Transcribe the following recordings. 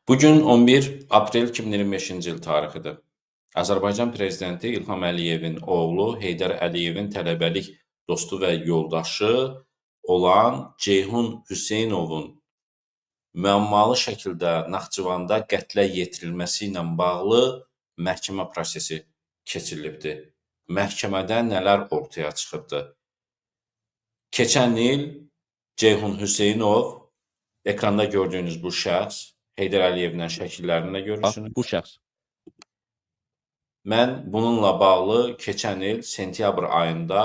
Bugün 11 aprel 2025-ci il tarixidir. Azərbaycan prezidenti İlham Əliyevin oğlu Heydər Əliyevin tələbəlik dostu və yoldaşı olan Ceyhun Hüseynovun müəmmalı şəkildə Naxçıvanda qətlə yetirilməsi ilə bağlı məhkəmə prosesi keçirilibdir. Məhkəmədə nələr ortaya çıxıbdır? Keçən il Ceyhun Hüseynov, ekranda gördüyünüz bu şəxs, Heydər Əliyevlə şəkillərini də görürsünüz. Bu şəxs. Mən bununla bağlı keçən il sentyabr ayında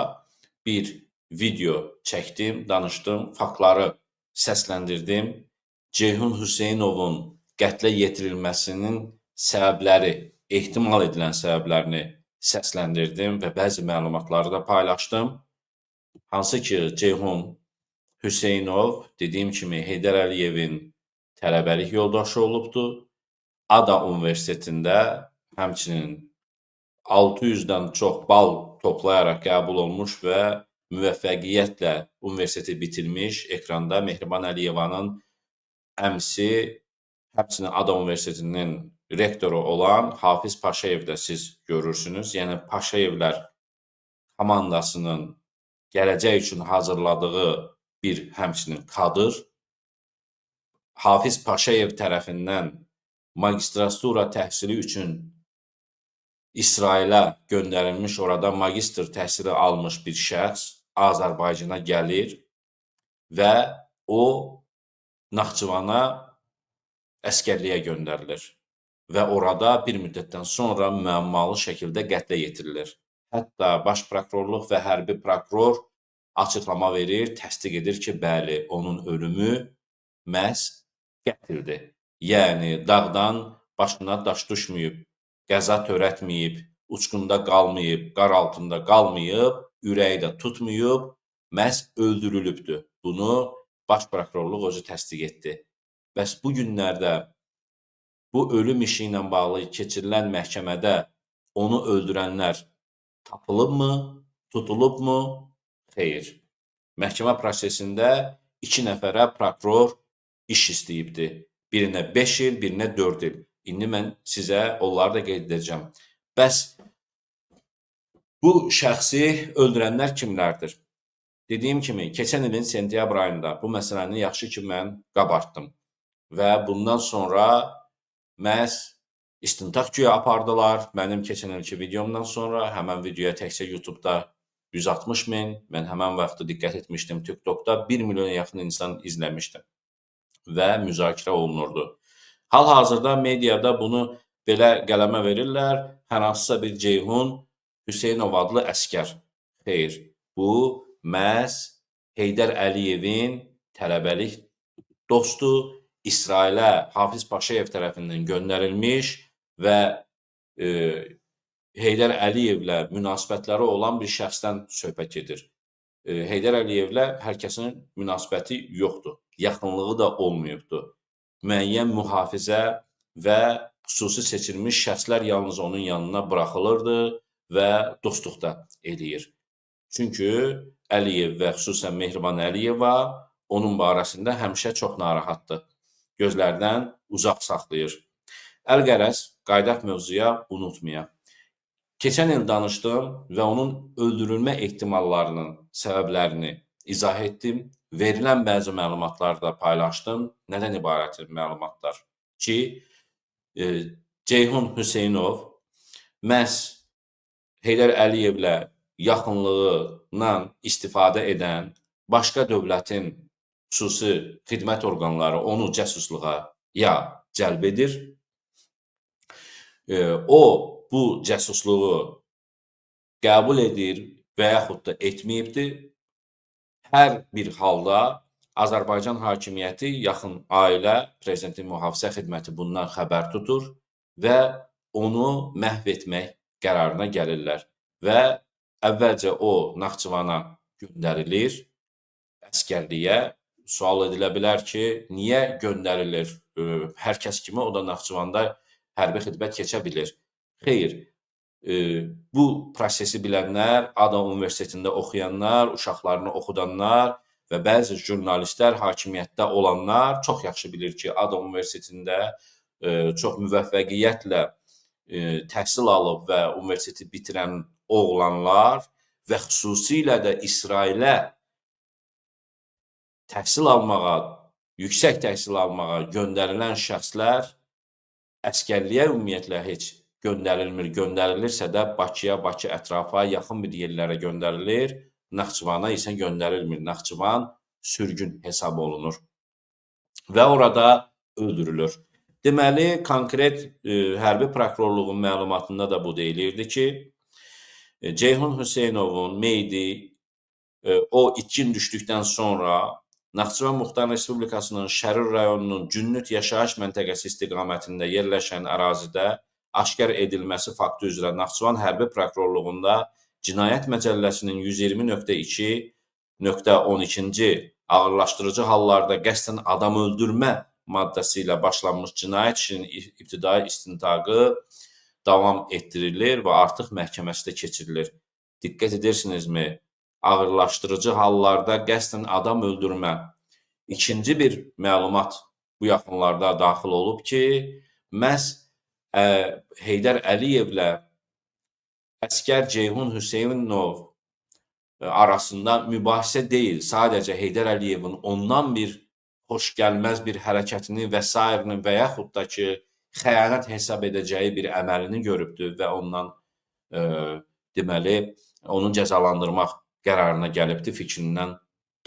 bir video çəkdim, danışdım, faktları səsləndirdim. Ceyhun Hüseynovun qətlə yetirilməsinin səbəbləri, ehtimal edilən səbəblərini səsləndirdim və bəzi məlumatları da paylaşdım. Hansı ki, Ceyhun Hüseynov, dediyim kimi, Heydər Əliyevin tələbəlik yoldaşı olubdur. ADA Universitetində həmçinin 600-dən çox bal toplayaraq qəbul olmuş və müvəffəqiyyətlə universiteti bitirmiş. Ekranda Mehriban Əliyevanın əmisi, həmçinin ADA Universitetinin rektoru olan Hafiz Paşayev də siz görürsünüz. Yəni Paşayevlər komandasının gələcək üçün hazırladığı bir həmçinin kadr. Hafiz Paşayev tərəfindən magistratura təhsili üçün İsrailə göndərilmiş, orada magistr təhsili almış bir şəxs Azərbaycana gəlir və o Naxçıvana əsgərliyə göndərilir və orada bir müddətdən sonra müəmmalı şəkildə qətlə yetirilir. Hətta baş prokurorluq və hərbi prokuror açıqlama verir, təsdiq edir ki, bəli, onun ölümü məhz qətldir. Yəni dağdan başına daş düşməyib, qəza törətməyib, uçqunda qalmayıb, qar altında qalmayıb, ürəyi də tutmayıb, məhz öldürülübdür. Bunu baş prokurorluq özü təsdiq etdi. Bəs bu günlərdə bu ölüm işi ilə bağlı keçirilən məhkəmədə onu öldürənlər tapılıbmı, tutulubmu? Xeyr. Məhkəmə prosesində 2 nəfərə prokuror iş istəyibdi. Birinə 5 il, birinə 4 il. İndi mən sizə onları da qeyd edəcəm. Bəs bu şəxsi öldürənlər kimlərdir? Dediyim kimi, keçən ilin sentyabr ayında bu məsələni yaxşı ki mən qabartdım və bundan sonra məhz istintaq güya apardılar. Mənim keçən ilki videomdan sonra həmən videoya təkcə YouTube-da 160 min, mən həmən vaxtı diqqət etmişdim, TikTokda 1 milyona yaxın insan izləmişdi və müzakirə olunurdu. Hal-hazırda mediada bunu belə qələmə verirlər, hər hansısa bir Ceyhun Hüseynov adlı əsgər. Xeyr, bu məhz Heydər Əliyevin tələbəlik dostu, İsrailə Hafiz Paşayev tərəfindən göndərilmiş və Heydər Əliyevlə münasibətləri olan bir şəxsdən söhbət gedir. Heydər Əliyevlə hər kəsin münasibəti yoxdur, yaxınlığı da olmayıbdır. Müəyyən mühafizə və xüsusi seçilmiş şəxslər yalnız onun yanına buraxılırdı və dostluq da eləyir. Çünki Əliyev və xüsusən Mehriban Əliyeva onun barəsində həmişə çox narahatdır. Gözlərdən uzaq saxlayır. Əlqərəz, qayıdaq mövzuya, unutmayaq. Keçən il danışdım və onun öldürülmə ehtimallarının səbəblərini izah etdim. Verilən bəzi məlumatları da paylaşdım. Nədən ibarətdir məlumatlar? Ki, Ceyhun Hüseynov məhz Heydər Əliyevlə yaxınlığından istifadə edən başqa dövlətin xüsusi xidmət orqanları onu cəsusluğa ya cəlb edir. O bu cəsusluğu qəbul edir və yaxud da etməyibdir. Hər bir halda Azərbaycan hakimiyyəti, yaxın ailə, prezidentin mühafizə xidməti bundan xəbər tutur və onu məhv etmək qərarına gəlirlər və əvvəlcə o Naxçıvana göndərilir əsgərliyə. Sual edilə bilər ki, niyə göndərilir? Hər kəs kimi o da Naxçıvanda hərbi xidmət keçə bilir. Xeyr, bu prosesi bilənlər, ADA Universitetində oxuyanlar, uşaqlarını oxudanlar və bəzi jurnalistlər, hakimiyyətdə olanlar çox yaxşı bilir ki, ADA Universitetində çox müvəffəqiyyətlə təhsil alıb və universiteti bitirən oğlanlar və xüsusilə də İsrailə təhsil almağa, yüksək təhsil almağa göndərilən şəxslər əsgərliyə ümumiyyətlə heç göndərilmir. Göndərilirsə də Bakıya, Bakı ətrafa, yaxın bir yerlərə göndərilir. Naxçıvana isə göndərilmir. Naxçıvan sürgün hesab olunur və orada öldürülür. Deməli, konkret hərbi prokurorluğun məlumatında da bu deyilirdi ki, Ceyhun Hüseynovun meyidi o itkin düşdükdən sonra Naxçıvan Muxtar Respublikasının Şərir rayonunun Cünnüt yaşayış məntəqəsi istiqamətində yerləşən ərazidə aşkar edilməsi faktı üzrə Naxçıvan Hərbi Prokurorluğunda Cinayət Məcəlləsinin 120.2.12-ci ağırlaşdırıcı hallarda qəsdən adam öldürmə maddəsi ilə başlanmış cinayət işinin ibtidai istintaqı davam etdirilir və artıq məhkəməsi də keçirilir. Diqqət edirsinizmi? Ağırlaşdırıcı hallarda qəsdən adam öldürmə. İkinci bir məlumat bu yaxınlarda daxil olub ki, məhz Heydər Əliyevlə əsgər Ceyhun Hüseynov arasında mübahisə deyil, sadəcə Heydər Əliyevin ondan bir xoşgəlməz bir hərəkətini və sairini və yaxud da ki, xəyanət hesab edəcəyi bir əməlini görübdür və ondan deməli, onu cəzalandırmaq qərarına gəlibdi, fikrindən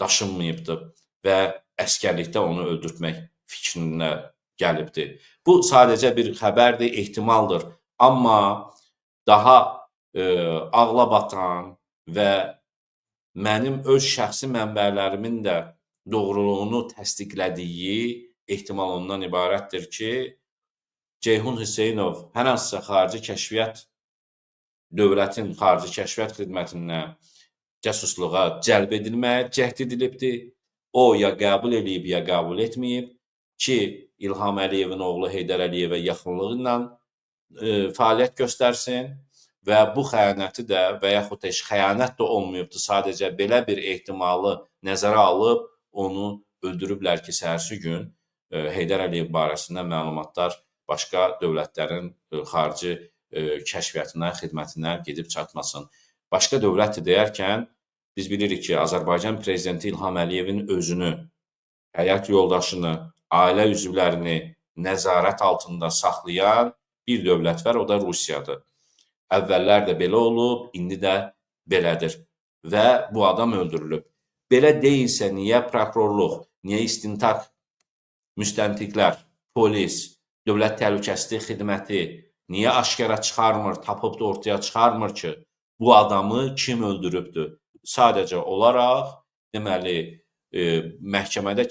daşınmayıbdı və əsgərlikdə onu öldürtmək fikrinə gəlibdi. Bu sadəcə bir xəbərdir, ehtimaldır. Amma daha ağla batan və mənim öz şəxsi mənbələrimin də doğruluğunu təsdiqlədiyi ehtimal ondan ibarətdir ki, Ceyhun Hüseynov hər hansısa xarici kəşfiyyat, dövlətin xarici kəşfiyyat xidmətinə, cəsusluğa cəlb edilməyə cəhd edilibdir. O ya qəbul eləyib, ya qəbul etməyib ki, İlham Əliyevin oğlu Heydər Əliyevə yaxınlığı ilə fəaliyyət göstərsin və bu xəyanəti də və yaxud heç xəyanət də olmayıbdır, sadəcə belə bir ehtimalı nəzərə alıb onu öldürüblər ki, səhərsi gün Heydər Əliyev barəsində məlumatlar başqa dövlətlərin xarici kəşfiyyatına, xidmətinə gedib çatmasın. Başqa dövlətdir deyərkən, biz bilirik ki, Azərbaycan Prezidenti İlham Əliyevin özünü, həyat yoldaşını, ailə üzvlərini nəzarət altında saxlayan bir dövlət var, o da Rusiyadır. Əvvəllər də belə olub, indi də belədir və bu adam öldürülüb. Belə deyilsə, niyə prokurorluq, niyə istintaq, müstəntiqlər, polis, Dövlət Təhlükəsizlik Xidməti niyə aşkara çıxarmır, tapıb da ortaya çıxarmır ki, bu adamı kim öldürübdür? Sadəcə olaraq, deməli, məhkəmədə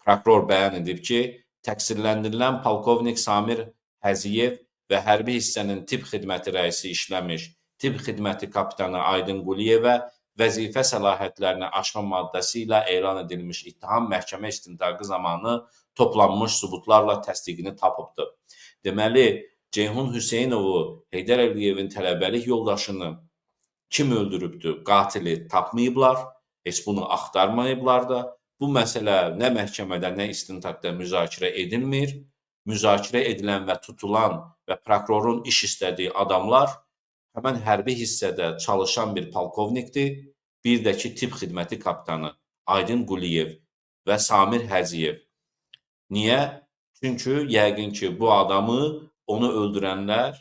prokuror bəyan edib ki, təqsirləndirilən polkovnik Samir Həziyev və hərbi hissənin tibb xidməti rəisi işləmiş tibb xidməti kapitanı Aydın Quliyevə vəzifə səlahiyyətlərini aşma maddəsi ilə elan edilmiş ittiham məhkəmə istintaqı zamanı toplanmış sübutlarla təsdiqini tapıbdır. Deməli, Ceyhun Hüseynovu, Heydər Əliyevin tələbəlik yoldaşını kim öldürübdür, qatili tapmayıblar, heç bunu axtarmayıblar da. Bu məsələ nə məhkəmədə, nə istintaqda müzakirə edilmir. Müzakirə edilən və tutulan və prokurorun iş istədiyi adamlar həmən hərbi hissədə çalışan bir polkovnikdir, bir də ki, tibb xidməti kapitanı Aydın Quliyev və Samir Həziyev. Niyə? Çünki yəqin ki, bu adamı onu öldürənlər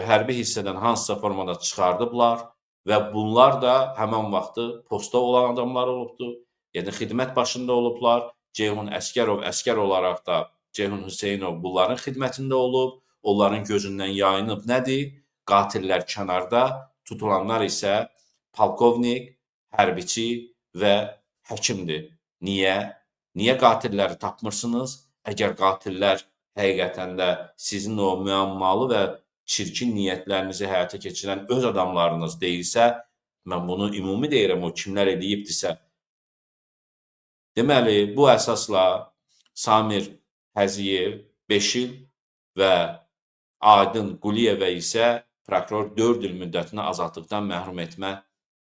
hərbi hissədən hansısa formada çıxardıblar və bunlar da həmən vaxtı postda olan adamlar olubdur. Yəni xidmət başında olublar. Ceyhun Əsgərov əsgər olaraq da Ceyhun Hüseynov bunların xidmətində olub. Onların gözündən yayınıb nədir? Qatillər kənarda, tutulanlar isə polkovnik, hərbiçi və həkimdir. Niyə? Niyə qatilləri tapmırsınız? Əgər qatillər həqiqətən də sizin o müəmmalı və çirkin niyyətlərinizi həyata keçirən öz adamlarınız deyilsə, mən bunu ümumi deyirəm, o kimlər eləyibdirsə. Deməli, bu əsasla Samir Həziyev 5 il və Aydın Quliyevə isə prokuror 4 il müddətinə azadlıqdan məhrum etmə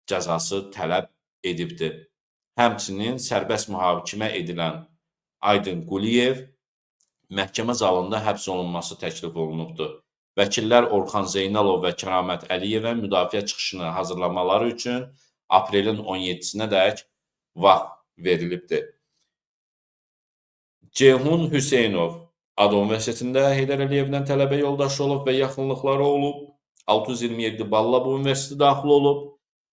cəzası tələb edibdir. Həmçinin sərbəst mühakimə edilən Aydın Quliyev məhkəmə zalında həbs olunması təklif olunubdur. Vəkillər Orxan Zeynalov və Kəramət Əliyevə müdafiə çıxışını hazırlamaları üçün aprelin 17-sinədək vaxt verilibdir. Ceyhun Hüseynov ADU Universitetində Heydər Əliyevlə tələbə yoldaşı olub və yaxınlıqları olub. 627 balla bu universitetə daxil olub.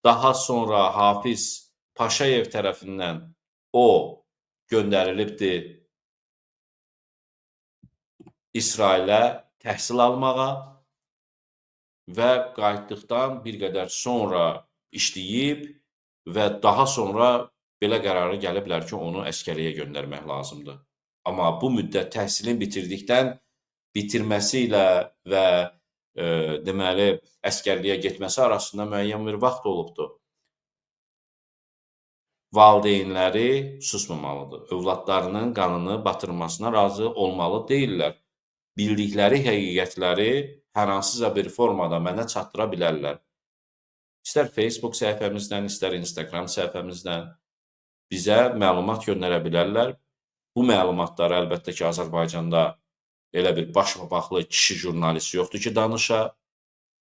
Daha sonra Hafiz Paşayev tərəfindən o göndərilibdir İsrailə təhsil almağa və qayıtdıqdan bir qədər sonra işləyib və daha sonra belə qərara gəliblər ki, onu əskərliyə göndərmək lazımdır. Amma bu müddət təhsilin bitirməsi ilə və deməli əskərliyə getməsi arasında müəyyən bir vaxt olubdur. Valideynləri susmamalıdır. Övladlarının qanını batırmasına razı olmalı deyillər. Bildikləri həqiqətləri hər hansısa bir formada mənə çatdıra bilərlər. İstər Facebook səhifəmizdən, istər Instagram səhifəmizdən bizə məlumat göndərə bilərlər. Bu məlumatları əlbəttə ki, Azərbaycanda elə bir başpapaqlı kişi jurnalist yoxdur ki, danışa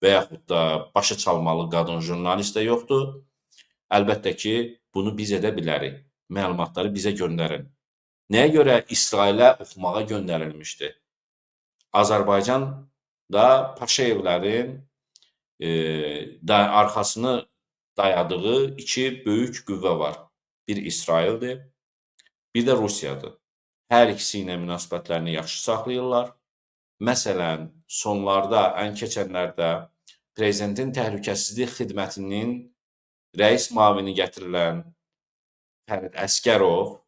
və yaxud da başa çalmalı qadın jurnalist də yoxdur. Əlbəttə ki, bunu biz edə bilərik. Məlumatları bizə göndərin. Nəyə görə İsrailə oxumağa göndərilmişdi? Azərbaycanda Paşayevlərin arxasını dayadığı iki böyük qüvvə var. Bir İsraildir, bir də Rusiyadır. Hər ikisi ilə münasibətlərini yaxşı saxlayırlar. Məsələn, sonlarda, ən keçənlərdə Prezidentin Təhlükəsizlik Xidmətinin rəis müavini gətirilən Fərid Əsgərov,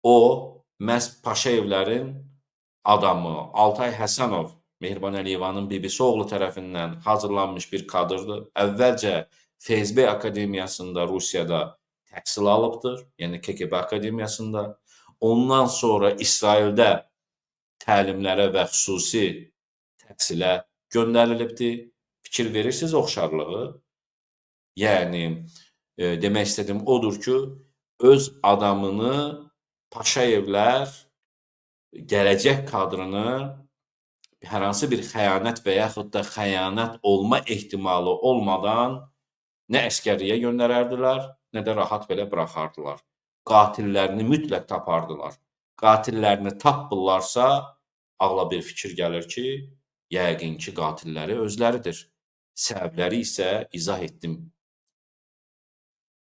o məhz Paşayevlərin adamı Altay Həsənov, Mehriban Əliyevanın bibisi oğlu tərəfindən hazırlanmış bir kadrdır. Əvvəlcə FSB Akademiyasında Rusiyada təhsil alıbdır, yəni KGB Akademiyasında. Ondan sonra İsraildə təlimlərə və xüsusi təhsilə göndərilibdir. Fikir verirsiniz oxşarlığı? Yəni, demək istədiyim odur ki, öz adamını Paşayevlər gələcək kadrını hər hansı bir xəyanət və yaxud da xəyanət olma ehtimalı olmadan nə əskərliyə göndərərdilər, nə də rahat belə buraxardılar. Qatillərini mütləq tapardılar. Qatillərini tapmırlarsa, ağla bir fikir gəlir ki, yəqin ki, qatilləri özləridir. Səbəbləri isə izah etdim.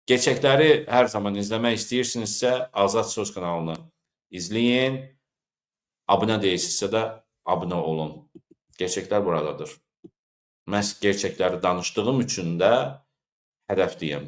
Gerçəkləri hər zaman izləmək istəyirsinizsə, Azad Söz kanalını izləyin. Abunə deyilsinizsə də abunə olun. Gerçəklər buradadır. Məhz gerçəkləri danışdığım üçün də hədəfdəyəm.